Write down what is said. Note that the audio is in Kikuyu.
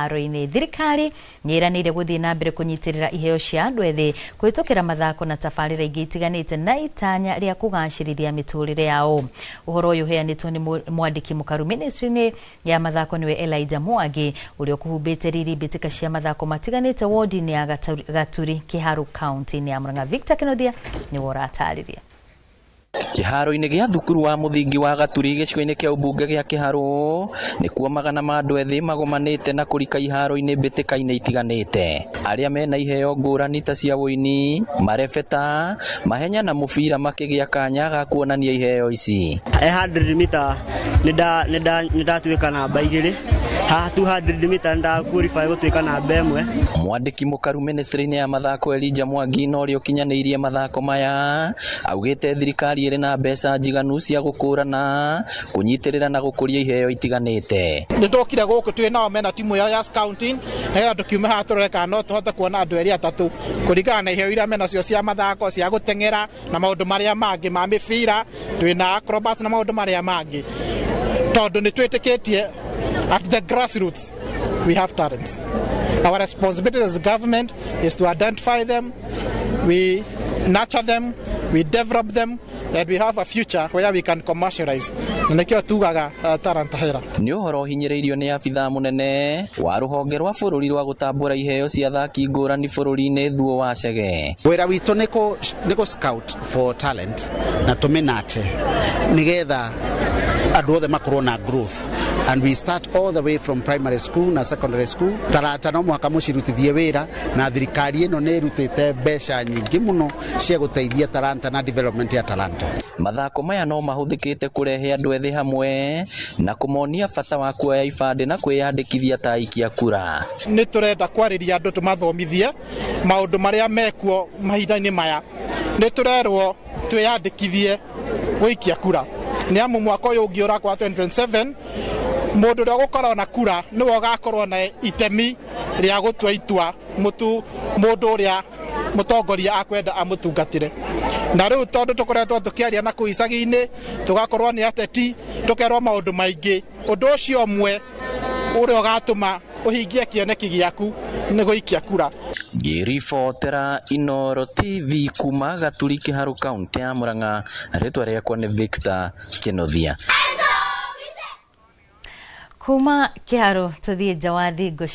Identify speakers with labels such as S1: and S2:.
S1: Kĩharo-inĩ, thirikari nĩ ĩranĩire gũthiĩ na mbere kũnyitĩrĩra iheo cia andũ ethĩ kũhĩtũkĩra mathako na tabarĩra ingĩ itiganĩte na itanya rĩa kũgacĩrithia mĩtũrĩre yao. Ũhoro ũyũ ũheanĩtwo nĩ mwandĩki mũkaru ministry-inĩ ya mathako, nĩwe Elijah Mwangi, ũrĩa ũkũhumbĩte riri mbĩtĩka cia mathako matiganĩte wodi-inĩ ya Gaturi, Kĩharu, kaunti-inĩ ya Murang'a. Victor Kĩnuthia nĩwe ũratarĩria.
S2: Kĩharo-inĩ gĩa thukuru wa mũthingi wa Gaturi gĩcigo-inĩ kĩa ũmbunge gĩa Kĩharũ nĩkuo magana ma andũ ethĩ magomanĩte na kũrika iharo-inĩ mbĩtĩka-inĩ itiganĩte. Arĩa mena iheo ngũrani ta cia ũini, marebeta, mahenya na mũbira makĩgĩa kanya ga kuonania iheo ici.
S3: 100 meter nĩ ndatuĩka namba 2, haha 200 meter nĩ nda qualify gũtuĩka namba 1.
S2: Mwandĩki mũkaru ministry-inĩ ya mathako Elijah Mwangi na ũrĩa ũkinyanĩirie mathako maya augĩte thirikari ĩrĩ na mbeca njiganu cia gũkũrana, kũnyitĩrĩra na gũkũria iheo itiganĩte.
S4: Nĩ tũkire gũkũ twĩ nao mena timu ya scouting nĩgetha tũkiume haha tũrore kana no tũhote kuona andũ erĩ atatũ kũringana na iheo iria menacio cia mathako, cia gũteng'era na maũndũ marĩa mangĩ ma mĩbira, twĩna acrobats na maũndũ marĩa mangĩ, tondũ nĩ twĩtĩkĩtie at the grassroots we have talents. Our responsibility as a government is to identify them, we nurture them, we develop them, and we have a future where we can commercialize. Na nĩkĩo tugaga talanta hera.
S2: Nĩ ũhoro ũhinyĩrĩirio nĩ abithaa mũnene wa rũhonge rwa bũrũri rwa gũtambũra iheo cia athaki ngũrani bũrũri-inĩ, Thuo wa Chege.
S5: Wĩra witũ nĩ kũ scout for talent na tũmĩnache nĩgetha andũ othe makorwo na growth, and we start all the way from primary school na secondary school. Tarata no mũhaka mũcirutithie wĩra, na thirikari ĩno nĩ ĩrutĩte mbeca nyingĩ mũno cia gũteithia talanta na development ya talanta.
S2: Mathako maya no mahũthĩkĩte kũrehe andũ ethĩ hamwe na kũmonia bata wa kuoya ibandĩ na kwĩyandĩkithia ta aikia kura.
S4: Nĩ tũrenda kwarĩria andũ, tũmathomithie maũndũ marĩa mekuo mahinda-inĩ maya. Nĩ tũrerwo twĩyandĩkithie gũikia kura, nĩ amu mwaka ũyũ ũngĩ ũrakwa 2027, mũndũ ũrĩa ũgũkorwo na kura nĩwe ũgakorwo na itemi rĩa gũtua itua mũtu mũndũ ũrĩa mũtongoria akwenda amũtungatĩre. Na rĩu tondũ tũkoretwo tũkĩaria na kũu icagi-inĩ, tũgakorwo nĩ ateti, tũkerwo maũndũ maingĩ, ũndũ ũcio ũmwe ũrĩa ũgatũma ũhingie kĩoneki gĩaku nĩ gũikia kura.
S2: Ngĩribotera Inoro TV kuma Gaturi, Kĩharu, kaunti ya Murang'a, rĩtwa rĩakwa nĩ Victor Kĩnuthia.
S1: Kuma Kĩharu tũthiĩ nja wa thingo.